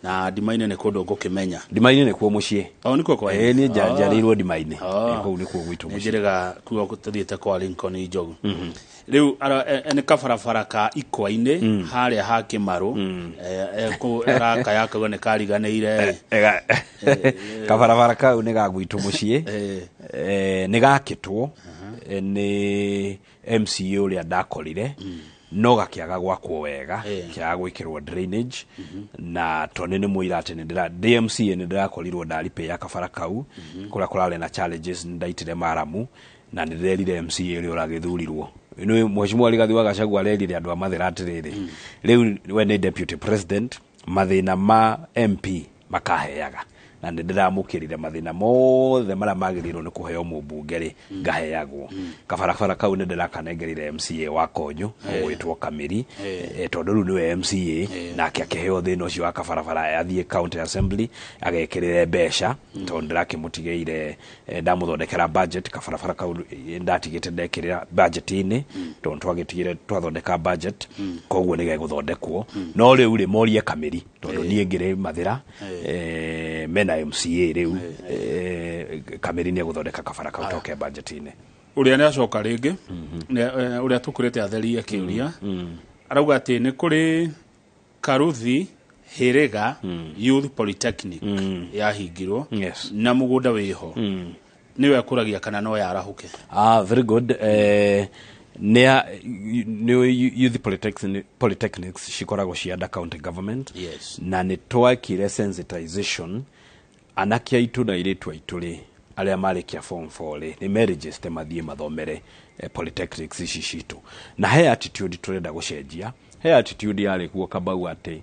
na Ndimainĩ nĩ kũndũ ngũkĩmenya.
Ndimainĩ nĩkuo mũciĩ.
O nĩkuo kwa?
Niĩ njiarĩirwo Ndimainĩ. Kũu nĩkuo gwitũ
Nĩ
mũciĩ.
Njĩrĩga kuo tũthiĩte kwa Lincoln Njogu. Rĩu nĩ kabarabara ka Ikwa-inĩ harĩa ha Kĩmarũ, arakaya akauga nĩ kariganĩire.
Kabarabara kau nĩ ga gwitũ mũciĩ. Nĩ gakĩtwo nĩ MCA ũrĩa ndakorire, no gakĩaga gwakwo wega, kĩaga gwĩkĩrwo drainage, na tondũ nĩ mũira atĩ nĩ ndĩra ndĩ MCA nĩ ndĩrakorirwo ndaripĩa kabara kau kũrĩa kũrarĩ na challenges, nĩ ndaitire maramu na nĩ ndĩrerire MCA ũrĩa ũragĩthurirwo nĩ Mheshimiwa Rigathi wa Gachagua, arerire andũ a Mathĩra atĩrĩrĩ, rĩu we nĩ deputy president, mathĩna ma MP makaheaga, na nĩ ndĩramũkĩrire mathĩna mothe marĩa magĩrĩirwo nĩ kũheo mũmbunge rĩ, ngaheagwo. Kabarabara kau nĩ ndĩrakanengerire MCA wa Konyo ũgwĩtwo Kamĩri, tondũ rĩu nĩwe MCA, nake akĩheo thĩna ũcio wa kabarabara athiĩ county assembly agekĩrĩre mbeca, tondũ ndĩrakĩmũtigĩire, ndamũthondekera budget. Kabarabara kau ndatigĩte ndekĩrĩra budget-inĩ tondũ twagĩtigire twathondeka budget, koguo nĩ gegũthondekwo. No rĩu rĩ, morie Kamĩri tondũ niĩ ngĩrĩ Mathĩra, mena MCA rĩu, Kamĩri nĩ egũthondeka kabara kau toke budget-inĩ.
Ũrĩa nĩ acoka rĩngĩ ũrĩa tũkũrĩte atherie kĩũria, arauga atĩ nĩ kũrĩ Karuthi Hĩrĩga Youth Polytechnic yahingirwo na mũgũnda wĩho, nĩwe ekũragia kana no yarahũke.
Ah, very good. Nĩ youth polytechnics cikoragwo cia under county government. Na nĩ twekire sensitization anake aitũ na airĩtu aitũ rĩ, arĩa marĩkia form 4 rĩ, nĩ meregister mathiĩ mathomere polytechnics ici citũ. Na he attitude tũrenda gũcenjia, he attitude yarĩ kuo Kabau atĩ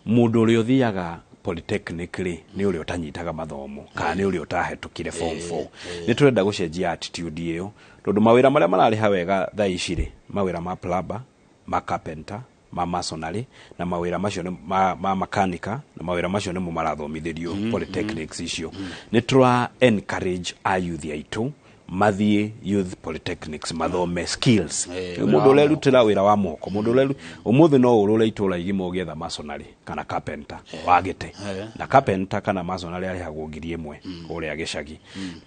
mũndũ ũrĩa ũthiaga Polytechnic rĩ, nĩ ũrĩa ũtanyitaga mathomo kana nĩ ũrĩa ũtahetũkire form 4. Nĩ tũrenda gũcenjia attitude ĩyo, tondũ mawĩra marĩa mararĩha wega thaa ici rĩ, mawĩra ma plumber, ma carpenter, ma masonry, na mawĩra macio nĩ ma makanika, na mawĩra macio nĩmo marathomithĩrio polytechnics icio. Nĩ tũra encourage a youth aitũ mathiĩ youth polytechnics mathome skills. Mũndũ ũrerutĩra wĩra wa moko, mũndũ ũreru ũmũthĩ no ũrũre itũra igima ũgĩetha masonry kana carpenter wagĩte, na carpenter kana masonry arĩhagwo 1000 kũrĩa gĩcagi.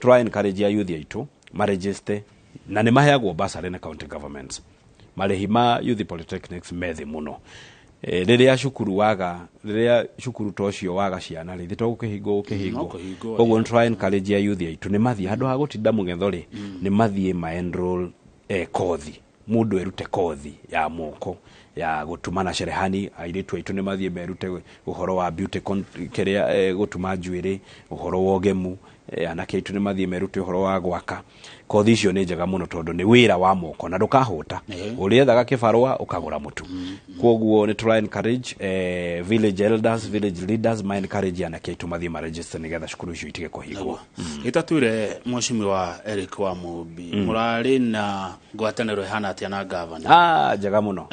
Tũra encourage a youth aitũ maregister, na nĩ maheagwo bursary nĩ county governments. Marĩhi ma youth polytechnics methĩ mũno. Rĩrĩa cukuru waga, rĩrĩa cukuru ta ũcio waga ciana rĩ, to gũkĩhingwo gũkĩhingwo.
No kũhingwo.
Koguo nĩ tũra encourage a youth aitũ nĩ mathiĩ handũ ha gũtinda mũgetho rĩ, nĩ mathiĩ ma enroll kothi, mũndũ erute kothi ya moko ya gũtuma na cherehani. Airĩtu aitũ nĩ mathiĩ merute ũhoro wa beauty kĩrĩa, gũtuma njuĩrĩ, ũhoro wa ũgemu. Anake aitũ nĩ mathiĩ merute ũhoro wa gwaka. Kothi icio nĩ njega mũno tondũ nĩ wĩra wa moko na ndũkahũta, ũrĩethaga kĩbarũa ũkagũra mũtu. Koguo nĩ tũra encourage village elders, village leaders ma encourage anake aitũ mathiĩ maregister nĩgetha cukuru icio itige kũhingwo.
Gĩtatwire mheshimiwa Eric wa Mũmbi, mũrarĩ na ngwatanĩro ĩhana atĩa na gavana?
Ah, njega mũno.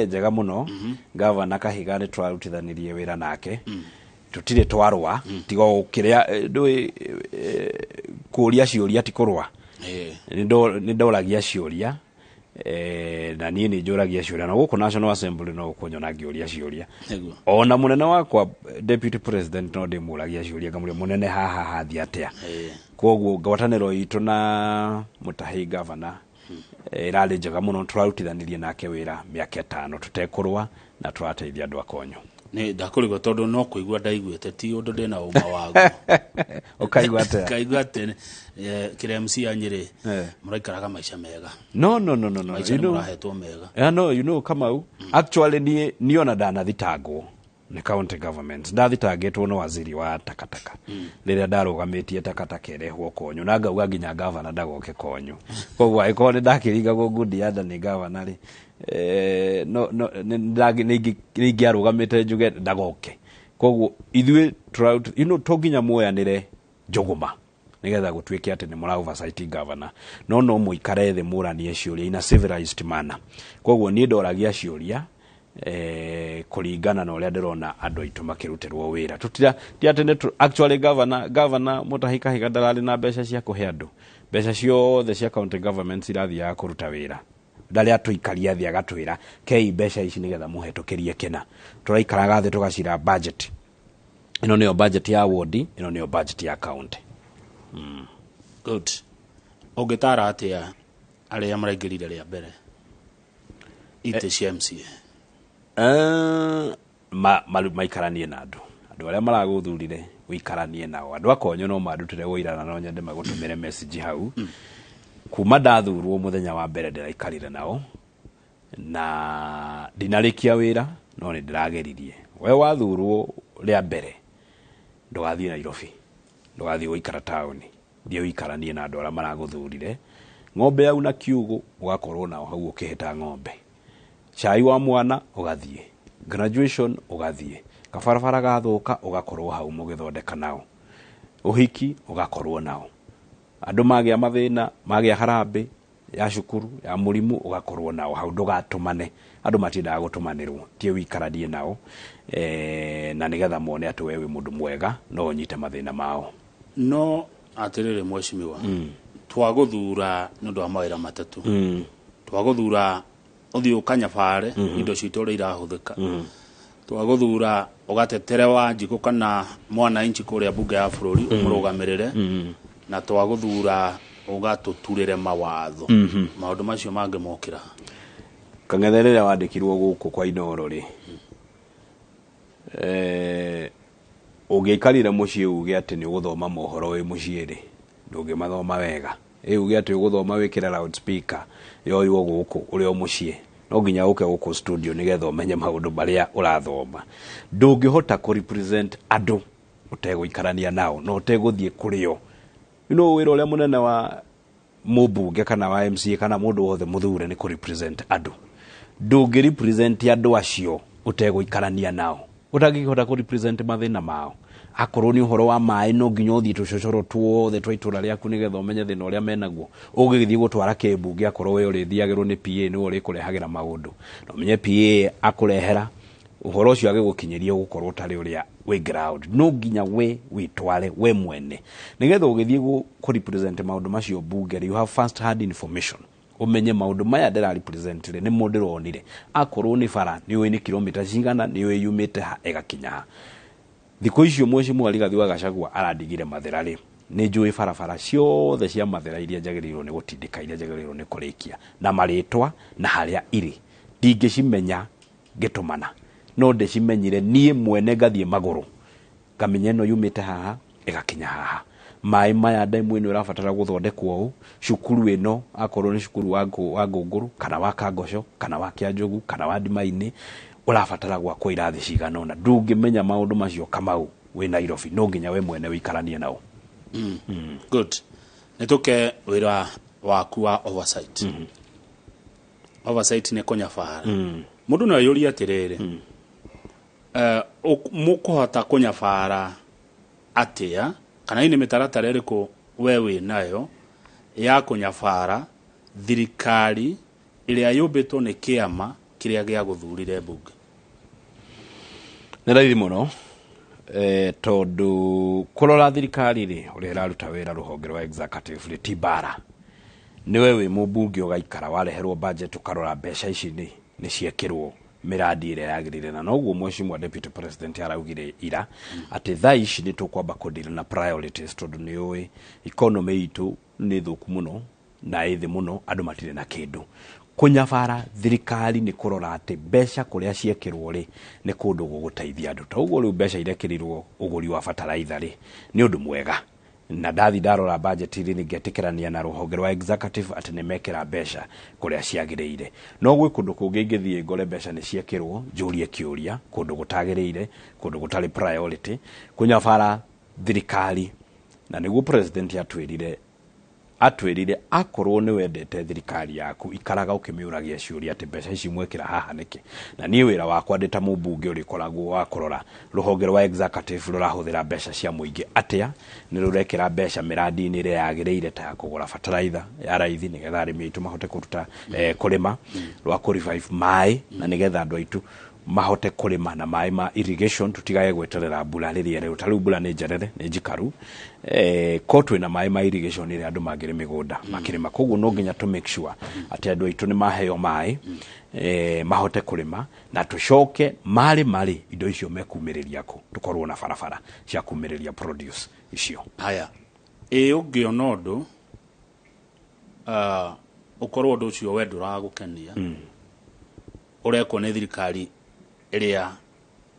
Njega mũno. Gavana Kahiga nĩ tũrarutithanirie wĩra nake, tũtirĩ twarũa, tiga o kĩrĩa ndũĩ, kũũria ciũria ti kũrũa. Nĩ ndoragia ciũria, na niĩ nĩ njũragia ciũria, na gũkũ National Assembly no ũkũnyona ngĩũria ciũria. Ona mũnene wakwa deputy president no ndĩmũragia ciũria, ngamũria, "Mũnene, haha hathiĩ atĩa?" Koguo ngwatanĩro itũ na Mũtahi gavana ĩrarĩ njega mũno. Tũrarutithanirie nake wĩra mĩaka 5 tũtekũrũa, na tũrateithia andũ a Konyo.
Nĩ ndakũrigwo tondũ no kũigua ndaiguĩte, ti ũndũ ndĩna ũma waguo.
Ũkaigua atĩa?
Kaigua atĩ kĩrĩa MC ya Nyĩrĩ mũraikaraga maica mega.
No, no, no, no, no.
Maica
You
nĩ
know,
mũrahetwo mega.
Yeah, no, you know, Kamau, actually niĩ ona ndanathitangwo nĩ county government. Ndathitangĩtwo nĩ waziri wa takataka rĩrĩa ndarũgamĩtie takataka ĩrehwo Konyo, na ngauga nginya gavana ndagoke Konyo. Koguo angĩkorwo nĩ ndakĩringagwo ngundi ya nda nĩ gavana rĩ, no, no, nĩ ingĩarũgamĩte njuge ndagoke. Koguo ithuĩ to nginya muoyanĩre njũgũma nigetha gũtuĩke atĩ nĩ mũra oversight governor, no mũikare thĩ mũranie ciũria in a civilized manner. Koguo niĩ ndoragia ciũria kũringana na ũrĩa ndĩrona andũ aitũ makĩrutĩrwo wĩra. Tutira ti atĩ nĩ actually governor Mutahi Kahiga ndararĩ na mbeca cia kũhe andũ. Mbeca ciothe cia county government cirathiaga kũruta wĩra. Ndarĩ atũikaria thĩ agatwĩra kei mbeca ici nĩgetha mũhetũkĩrie kĩna. Tũraikaraga thĩ tũgacira budget. Ĩno nĩyo budget ya ward, ĩno nĩyo budget ya county.
Good. Ũngĩtara atĩa arĩa maraingĩrire rĩa mbere itĩ cia MCA?
Maikaranie na andũ. Andũ arĩa maragũthurire ũikaranie nao. Andũ a Konyo no mandutĩre ũira, na no nyende magũtũmĩre message hau. Kuma ndathurwo mũthenya wa mbere ndĩraikarire nao, na ndinarĩkia wĩra, no nĩ ndĩrageririe. We wathurwo rĩa mbere ndũgathiĩ Nairobi, ndũgathiĩ gũikara taũni, thiĩ ũikaranie na andũ arĩa maragũthurire. Ng'ombe yauna kiugũ ũgakorwo nao hau ũkĩhĩta ng'ombe, cai wa mwana ũgathiĩ, graduation ũgathiĩ, kabarabara gathũka ũgakorwo hau mũgĩthondeka nao, ũhiki ũgakorwo nao, andũ magĩa mathĩna, magĩa harambĩ ya cukuru ya mũrimũ ũgakorwo nao hau. Ndũgatũmane, andũ matiendaga gũtũmanĩrwo, tie ũikaranie nao, na nĩgetha mone atĩ we wĩ mũndũ mwega, no ũnyite mathĩna mao.
No atĩrĩrĩ mheshimiwa, twagũthura nĩ ũndũ wa mawĩra matatũ. Twagũthura ũthiĩ ũkanyabare indo citũ ũrĩa irahũthĩka. Twagũthura ũgatetere Wanjikũ kana mwananchi kũrĩa bunge ya bũrũri, ũmũrũgamĩrĩre. Na twagũthura ũgatũturĩre mawatho. Maũndũ macio mangĩ mokĩra.
Kang'ethe, rĩrĩa wandĩkirwo gũkũ kwa Inooro rĩ, ũngĩaikarire mũciĩ uge atĩ nĩ ũgũthoma mohoro wĩ mũciĩ rĩ, ndũngĩmathoma wega. Ĩ uge atĩ ũgũthoma wĩkĩre loudspeaker yoywo gũkũ ũrĩ o mũciĩ, no nginya ũke gũkũ studio nĩgetha ũmenye maũndũ marĩa ũrathoma. Ndũngĩhota kũ represent andũ ũtegũikarania nao na ũtegũthiĩ kũrĩ o. You know, wĩra ũrĩa mũnene wa mũmbunge kana wa MCA kana mũndũ wothe mũthure nĩ kũ represent andũ. Ndũngĩ represent andũ acio ũtegũikarania nao, Ũtangĩkĩhota kũ represent mathĩna mao. Akorwo nĩ ũhoro wa maĩ, no nginya ũthiĩ tũcocoro tuothe twa itũra rĩaku nĩgetha ũmenye thĩna ũrĩa menaguo. Ũgĩgĩthiĩ gũtwara kĩmbunge, akorwo we ũrĩthiagĩrwo nĩ PA, nĩwe ũrĩkũrehagĩra maũndũ, na ũmenye PA akũrehera ũhoro ũcio, agĩgũkinyĩria ũgũkorwo ũtarĩ ũrĩa wĩ ground. No nginya we wĩtware we mwene nĩgetha ũgĩthiĩ kũ represent maũndũ macio mbunge, you have first hand information, ũmenye maũndũ maya ndĩra represent rĩ nĩmo ndĩronire. Akorwo nĩ bara, nĩ ũĩ nĩ kilomita cigana, nĩ ũĩ yumĩte ha ĩgakinya ha. Thikũ icio Mheshimiwa Rigathi wa Gachagua arandigire Mathĩra rĩ, nĩ njũĩ barabara ciothe cia Mathĩra iria njagĩrĩirwo nĩ gũtindĩka, iria njagĩrĩirwo nĩ kũrĩkia, na marĩtwa na harĩa irĩ. Ndingĩcimenya ngĩtũmana, no ndĩcimenyire niĩ mwene, ngathiĩ magũrũ, ngamenya ĩno yumĩte haha ĩgakinya haha, maĩ maya, ndemu ĩno ĩrabatara gũthondekwo ũũ, cukuru ĩno, akorwo nĩ cukuru wa Ngũngũrũ kana wa Kangoco kana wa Kĩanjũgu kana wa Ndimainĩ, ũrabatara gwakwo irathi cigana ũna. Ndũngĩmenya maũndũ macio, Kamau, wĩ Nairobi. No nginya we mwene wĩikaranie nao.
Good. Nĩ tũke wĩra waku wa oversight. Oversight nĩ kũnyabara. Mũndũ no eyũrie atĩrĩrĩ, mũkũhota kũnyabara atĩa, kana hihi nĩ mĩtaratara ĩrĩkũ we wĩ nayo ya kũnyabara thirikari ĩrĩa yũmbĩtwo nĩ kĩama kĩrĩa gĩa gũthurire mbunge?
Nĩ raithi mũno, tondũ kũrora thirikari rĩ, ũrĩa ĩraruta wĩra rũhonge rwa executive rĩ, ti mbara. Nĩwe wĩ mũmbunge ũgaikara, wareherwo budget, ũkarora mbeca ici nĩ ciekĩrwo mĩradi ĩrĩa yagĩrĩire. Na noguo Mheshimiwa Deputy President araugire ira atĩ thaa ici nĩ tũkwamba kũdeal na priorities, tondũ nĩ ũĩ economy itũ nĩ thũku mũno na ĩ thĩ mũno, andũ matirĩ na kĩndũ. Kũnyabara thirikari nĩ kũrora atĩ mbeca kũrĩa ciekĩrwo rĩ, nĩ kũndũ gũgũteithia andũ. Ta ũguo rĩu mbeca irekĩrirwo ũgũri wa bataraitha rĩ, nĩ ũndũ mwega, na ndathi ndarora budget rĩ, ngetĩkĩrania na rũhonge rwa executive atĩ nĩ mekĩra mbeca kũrĩa ciagĩrĩire. No gwĩ kũndũ kũngĩ ingĩthiĩ ngore mbeca nĩ ciekĩrwo, njũrie kĩũria kũndũ gũtagĩrĩire, kũndũ gũtarĩ priority. Kũnyabara thirikari, na nĩguo president atwĩrire, akorwo nĩ wendete thirikari yaku, ikaraga ũkĩmĩũragia ciũria atĩ mbeca ici mwekĩra haha nĩkĩ. Na niĩ wĩra wakwa ndĩ ta mũmbunge ũrĩkoragwo wa kũrora rũhonge rwa executive rũrahũthĩra mbeca cia mũingĩ atĩa, nĩ rũrekĩra mbeca mĩradi-inĩ ĩrĩa yagĩrĩire, ta ya kũgũra bataraitha ya raithi nĩgetha arĩmi aitũ mahote kũruta kũrĩma, rwa kũ revive maĩ na nĩgetha andũ aitũ mahote kũrĩma na maĩ ma irrigation, tutigage gweterera mbura rĩrĩa rĩu. Ta rĩu mbura nĩ njerere, nĩ njikaru, ko twĩna maĩ ma irrigation ĩrĩa andũ mangĩrĩ mĩgũnda makĩrĩma. Koguo no nginya to make sure atĩ andũ aitũ nĩ maheo maĩ, mahote kũrĩma, na tũcoke marĩma rĩ, indo icio mekumĩrĩria kũ, tũkorwo na barabara cia kumĩrĩria produce icio.
Haya, ĩ ũngĩona ũndũ, ũkorwo ũndũ ũcio we ndũragũkenia, ũrekwo nĩ thirikari ĩrĩa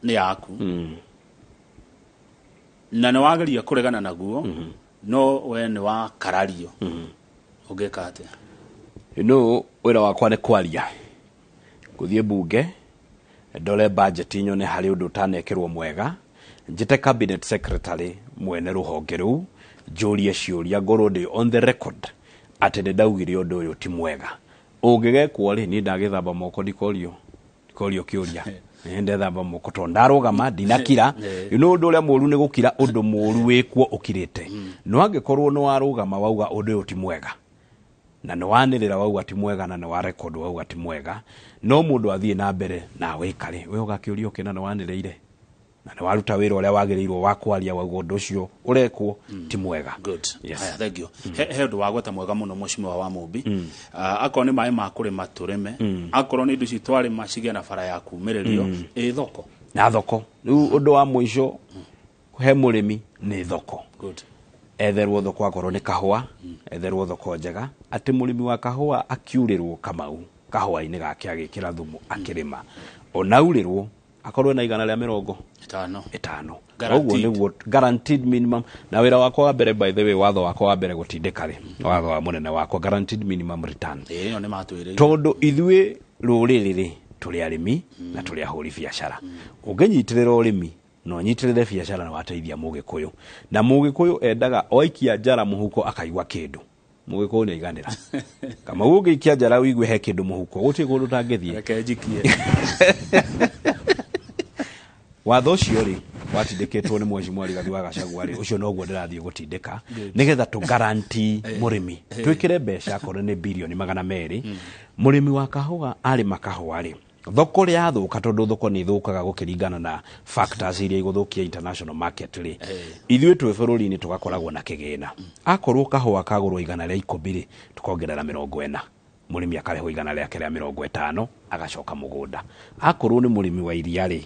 nĩ yaku, na nĩ wageria kũregana naguo, no we nĩ wakarario, ũngĩka atĩa?
Wĩra wakwa nĩ kwaria, gũthiĩ mbunge, ndore budget, nyone harĩ ũndũ ũtanekĩrwo mwega, njĩte cabinet secretary mwene rũhonge rũu, njũrie ciũria, ngorwo ndĩ on the record atĩ nĩ ndaugire ũndũ ũyũ ti mwega. Ũngĩgekwo rĩ, niĩ ndagĩthamba moko, ndikorio kĩũria. Nĩ ndethamba moko tondũ ndarũgama ndinakira. Ũndũ ũrĩa mũru nĩ gũkira ũndũ mũru wĩkwo ũkirĩte. No angĩkorwo nĩ warũgama wauga ũndũ ũyũ ti mwega, na nĩ wanĩrĩra wauga ti mwega, na nĩ wa record wauga ti mwega, no mũndũ athiĩ na mbere na wĩkare, we ũgakĩũria ũkĩ, na nĩ wanĩrĩire na nĩ waruta wĩra ũrĩa wagĩrĩirwo wa kwaria, wauga ũndũ ũcio ũrekwo ti mwega.
Good.
Yes.
Haya, thank you. He ũndũ wagweta mwega mũno, Mheshimiwa wa Mũmbi. Akorwo nĩ maĩ ma kũrĩma tũrĩme, akorwo nĩ indo ici twarĩma cigĩe na bara ya kumĩrĩrio, ĩ thoko?
Na thoko. Rĩu ũndũ wa mũico he mũrĩmi nĩ thoko.
Good.
Etherwo thoko, akorwo nĩ kahũa, etherwo thoko njega, atĩ mũrĩmi wa kahũa akiurĩrwo, Kamau, kahũa-inĩ gake agĩkĩra thumu akĩrĩma, onaurĩrwo akorwo na 150
ĩtano.
Ĩtano.
Guaranteed.
Ũguo nĩguo guaranteed minimum. Na wĩra wakwa wa mbere, by the way, watho wakwa wa mbere gũtindĩka rĩ, watho wa mũnene wakwa, guaranteed minimum return.
Ĩ ĩyo nĩ matwĩrĩire.
Tondũ ithuĩ rũrĩrĩ rĩ, tũrĩ arĩmi na tũrĩ ahũri biacara. Ũngĩnyitĩrĩra ũrĩmi na ũnyitĩrĩre biacara, na wateithia Mũgĩkũyũ. Na Mũgĩkũyũ endaga oikia njara mũhuko akaigua kĩndũ. Mũgĩkũyũ nĩ aiganĩra. Kamau, ũngĩikia njara ũigue he kĩndũ mũhuko, gũtirĩ kũndũ ũtangĩthiĩ.
Reke njikie.
Watho ũcio rĩ watindĩkĩtwo nĩ Mheshimiwa Rigathi wa Gachagua rĩ, ũcio noguo ndĩrathiĩ gũtindĩka nĩgetha tũ guarantee mũrĩmi, twĩkĩre mbeca akorwo nĩ birioni 200. Mũrĩmi wa kahũa arĩma kahũa rĩ, thoko rĩathũka, tondũ thoko nĩ ithũkaga gũkĩringana na factors iria igũthũkia international market rĩ, ithuĩ twĩ bũrũri-inĩ tũgakoragwo na kĩgĩna. Akorwo kahũa kagũrwo 110 rĩ, tũkongerera 40, mũrĩmi akarĩhwo 150, agacoka mũgũnda. Akorwo nĩ mũrĩmi wa iria rĩ,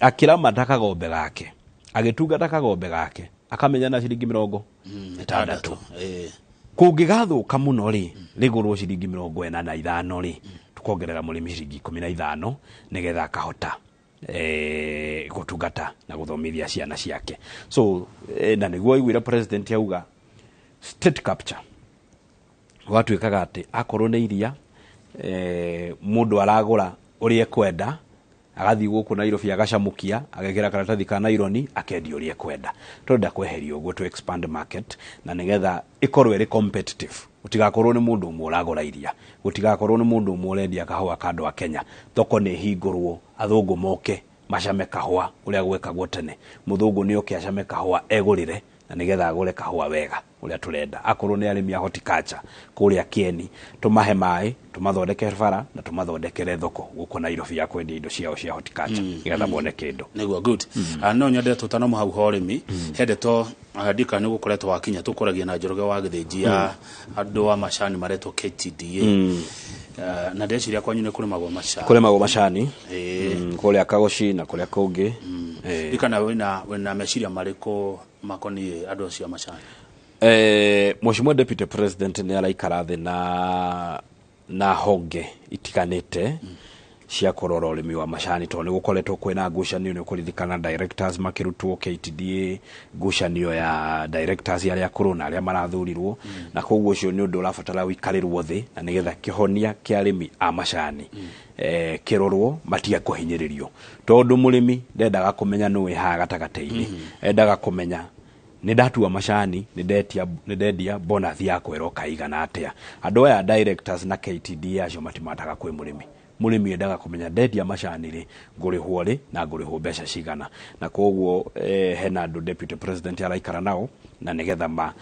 akĩramata kagombe gake, agĩtungata kagombe gake, akamenya na ciringi 60. Kũngĩgathũka mũno rĩ, rĩgũrwo ciringi 45 rĩ, tũkongerera mũrĩmi ciringi 15 nĩgetha akahota gũtungata na gũthomithia ciana ciake. So na nĩguo aiguire president auga state capture, gwatuĩkaga atĩ akorwo nĩ iria, mũndũ aragũra ũrĩa ekwenda, agathiĩ gũkũ Nairobi agacamũkia, agekĩra karatathi ka naironi, akendia ũrĩa ekwenda. Tũrenda kweheria ũguo to expand market na nĩgetha ĩkorwo ĩrĩ competitive, gũtigakorwo nĩ mũndũ ũmwe ũragũra iria, gũtigakorwo nĩ mũndũ ũmwe ũrendia kahũa ka andũ a Kenya. Thoko nĩ ĩhingũrwo, athũngũ moke macame kahũa ũrĩa gwekagwo tene. Mũthũngũ nĩ oke acame kahũa egũrĩre, na nĩgetha agũre kahũa wega ũrĩa tũrenda. Akorwo nĩ arĩmi a horticulture kũrĩa Kieni, tũmahe maĩ, tũmathondekere bara na tũmathondekere thoko gũkũ Nairobi ya kwendia indo ciao cia horticulture, nĩgetha mone kĩndũ.
Nĩguo, good. No nyende tũtanoma hau ho ũrĩmi, he ndeto ndika nĩ gũkoretwo wakinya tũkoragia na Njoroge wa Gĩthĩnji ya andũ a macani maretwo KTDA. Na ndeciria kwanyu nĩ kũrĩmagwo macani.
Kũrĩmagwo macani. Kũrĩa Kagoci na kũrĩa kũngĩ.
Ndikana wĩna meciria marĩkũ makoniĩ andũ acio a macani?
Mheshimiwa Deputy President nĩ araikara thĩ na honge itiganĩte cia kũrora ũrĩmi wa macani, tondũ nĩ gũkoretwo kwĩna ngucanio. Nĩ ũkũririkana directors makĩrutwo KTDA, ngucanio ya directors arĩa akũrũ na arĩa marathurirwo, na koguo ũcio nĩ ũndũ ũrabatara ũikarĩrwo thĩ na nĩgetha kĩhonia kĩa arĩmi a macani kĩrorwo, matige kũhinyĩrĩrio, tondũ mũrĩmi ndendaga kũmenya nũ wĩ haha gatagatĩ-inĩ. Endaga kũmenya nĩ ndatua macani, nĩ ndendia, bonus yakwa ĩroka igana atĩa. Andũ aya directors na KTDA acio matimataga kwĩ mũrĩmi. Mũrĩmi endaga kũmenya ndendia macani rĩ, ngũrĩhwo rĩ na ngũrĩhwo mbeca cigana. Na koguo hena andũ Deputy President araikara nao na nĩgetha ma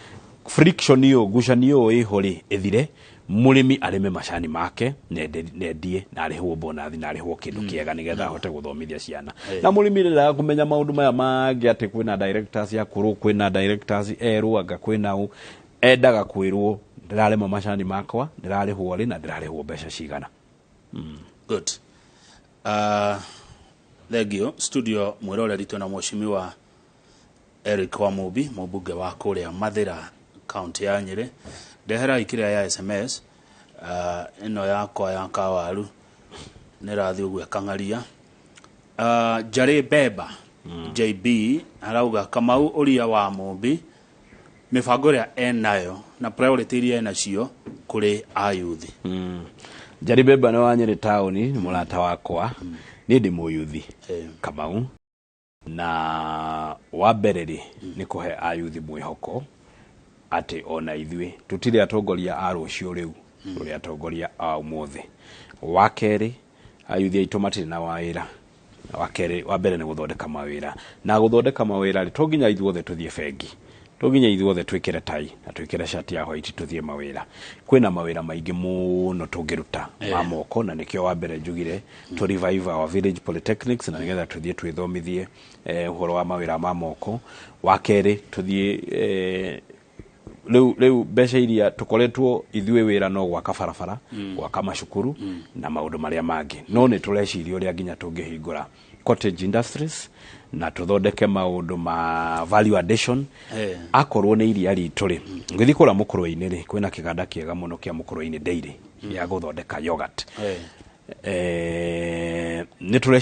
friction ĩyo, ngucanio ĩyo ĩho rĩ, ĩthire, mũrĩmi arĩme macani make nendie na arĩhwo bonathi na arĩhwo kĩndũ kĩega nĩgetha ahote gũthomithia ciana. Na mũrĩmi ndendaga kũmenya maũndũ maya mangĩ atĩ kwĩna directors akũrũ, kwĩna directors erũ, anga kwĩna ũ. Endaga kwĩrwo ndĩrarĩma macani makwa, ndĩrarĩhwo rĩ na ndĩrarĩhwo mbeca cigana.
Good. Thank studio mwĩroreri, twĩna Mheshimiwa Eric Wamubi, mũmbunge wa kũrĩa Mathĩra, kaunti ya Nyĩrĩ. Ndehera ikĩrĩa ya SMS ĩno yakwa ya kawaru nĩ rathiĩ ũguo ĩkang'aria. Njarĩ Beba JB arauga, Kamau ũria wa Mũmbi mĩbango ĩrĩa enayo na priority iria enacio kũrĩ ayuthi.
Njari Beba nĩ wa Nyĩrĩ taũni, nĩ mũrata wakwa. Niĩ ndĩ mũyuthi, Kamau, na wa mbere rĩ, nĩ kũhe ayuthi mwĩhoko atĩ ona ithuĩ tũtirĩ atongoria a rũciũ rĩu, tũrĩ atongoria a ũmũthĩ. Wa kerĩ, ayuthi aitũ matirĩ na wawĩra. Wa kerĩ, wa mbere nĩ gũthondeka mawĩra, na gũthondeka mawĩra rĩ, to nginya ithuothe tũthiĩ bengi, to nginya ithuothe twĩkĩre tai na twĩkĩre shati ya white tũthiĩ mawĩra. Kwĩna mawĩra maingĩ mũno tũngĩruta ma moko, na nĩkĩo wa mbere njugire to revive our village polytechnics na nĩgetha tũthiĩ twĩthomithie ũhoro wa mawĩra ma moko. Wa kerĩ, tũthiĩ rĩu mbeca iria tũkoretwo ithuĩ wĩra no gwaka barabara, gwaka macukuru na maũndũ marĩa mangĩ, no nĩ tũreciria ũrĩa nginya tũngĩhingũra cottage industries na tũthondeke maũndũ ma value addition. Akorwo nĩ iria ritũ rĩ, ngĩthiĩ kũrĩa Mũkũrwe-inĩ rĩ, kwĩna kĩganda kĩega mũno kĩa Mũkũrwe-inĩ Dairy ya gũthondeka yogurt. Nĩ tũreciria